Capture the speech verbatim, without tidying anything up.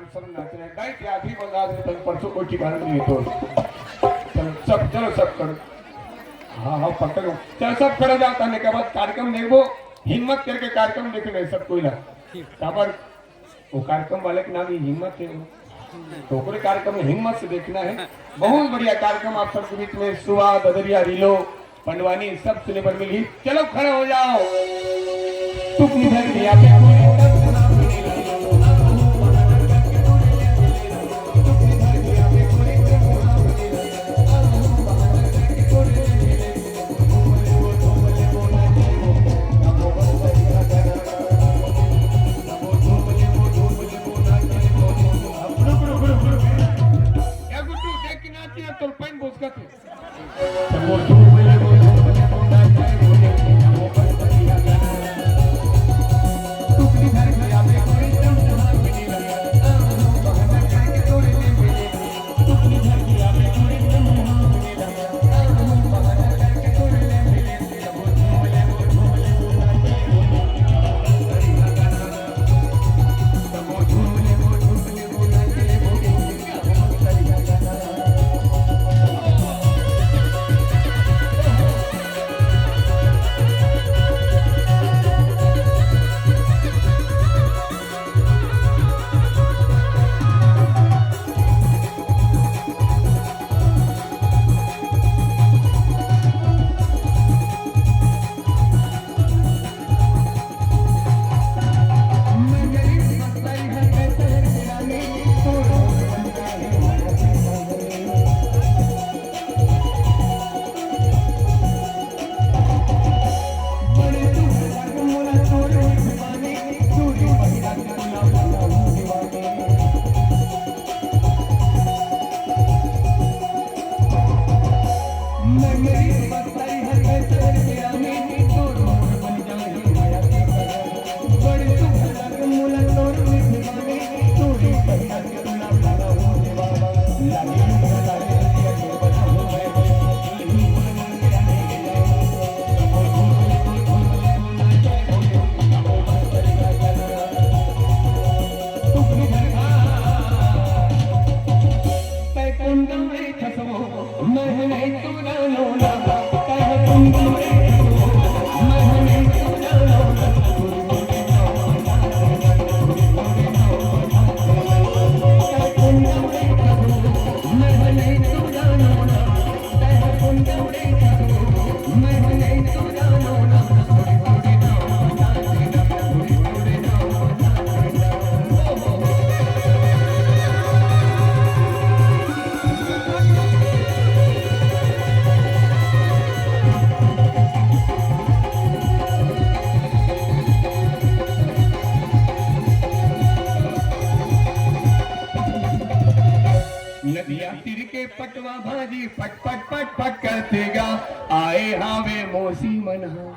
सब नाच रहे हैं। दाई, क्या भी बंगाल में तक परसों कोई ठिकाना नहीं है तो। चलो, सब, चलो, सब करो। हाँ, हाँ, पकड़ो। चलो, सब खड़े हो जाओ, तहन के बाद कार्यक्रम देखबो, हिम्मत करके कार्यक्रम देखना है सब कोई ला। काबर वो कार्यक्रम वाले के नाम ही हिम्मत है, तो ओकरे कार्यक्रम में हिम्मत से देखना है। बहुत बढ़िया कार्यक्रम आप सबके बीच में, सुआ, ददरिया, रीलो, पंडवानी, सब सुने बर मिलही। चलो खड़े हो जाओ। तुम इधर भी आके कोई तब सुना मिलेगा। या गुड्डू, देख के नाच, या तोर पैन बोस का थे। नदिया तीर के पटवा भाजी पट पट पट पट करथे गा, आए हावे मौसी मन हा।